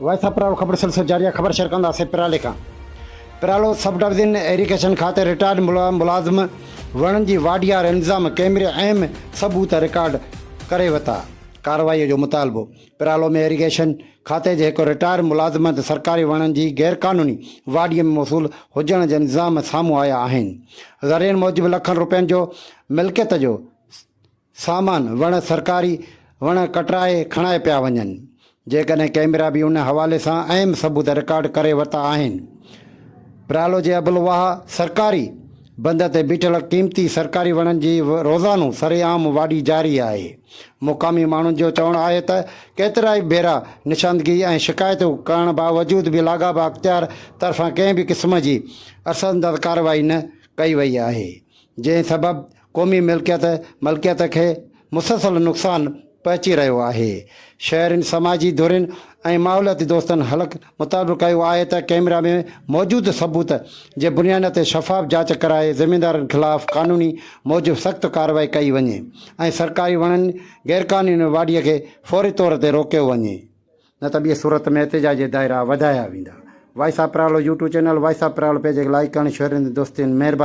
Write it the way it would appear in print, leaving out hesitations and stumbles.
Voice of پرالو خبر سلسلو جاري آهي خبر شيئر ڪنداسين پرالي کان پرالو سب ڊويزن ايريگيشن کاتي رٽائرڊ ملازم وڻن جي واڍيار انتظام ڪيمري اهم ثبوت رڪارڊ ڪري ورتا ڪارروائي جو مطالبو پرالو ۾ ايريگيشن کاتي جي هڪ رٽائرڊ ملازم تي سرڪاري وڻن جي غيرقانوني واڍي ۾ موصول هجڻ جا الزام سامهون آيا آهن ذريعن موجب لکن روپين جو ملڪيت جو سامان، وڻ سرڪاري وڻ ڪٽرائي کڻائي پيا وڃن. جيڪڏهن ڪئميرا به ان حوالي سان اهم ثبوت رڪارڊ ڪري ورتا آهن. پرالو جي ابوالواهه سرڪاري بند تي بيٺل قيمتي سرڪاري وڻن جي روزانو سرعام واڍي جاري آهي. مقامي ماڻهن جو چوڻ آهي ته ڪيترائي ڀيرا نشاندگي ۽ شڪايتون ڪرڻ باوجود به لاڳاپا اختيار طرفان ڪنهن به قسم جي اثرانداز ڪارروائي نه ڪئي وئي آهي جنهن سبب قومي ملڪيت ملڪيت کي مسلسل نقصان پهچي رهيو آهي. شهرين، سماجي ڌرين ۽ ماحولياتي دوستن هلڪ مطالبو ڪيو آهي ته ڪئميرا ۾ موجود ثبوت جي بنياد تي شفاف جاچ ڪرائي ذميدارن خلاف قانوني موجب سخت ڪارروائي ڪئي وڃي ۽ سرڪاري وڻن غيرقانوني واڍي کي فوري طور تي روڪيو وڃي نه ته ٻي صورت ۾ احتجاجي دائرا وڌايا ويندا. Voice of Paralo YouTube channel voice of Paralo page کي لائيڪ ڪرڻ شهرين دوستين مهرباني.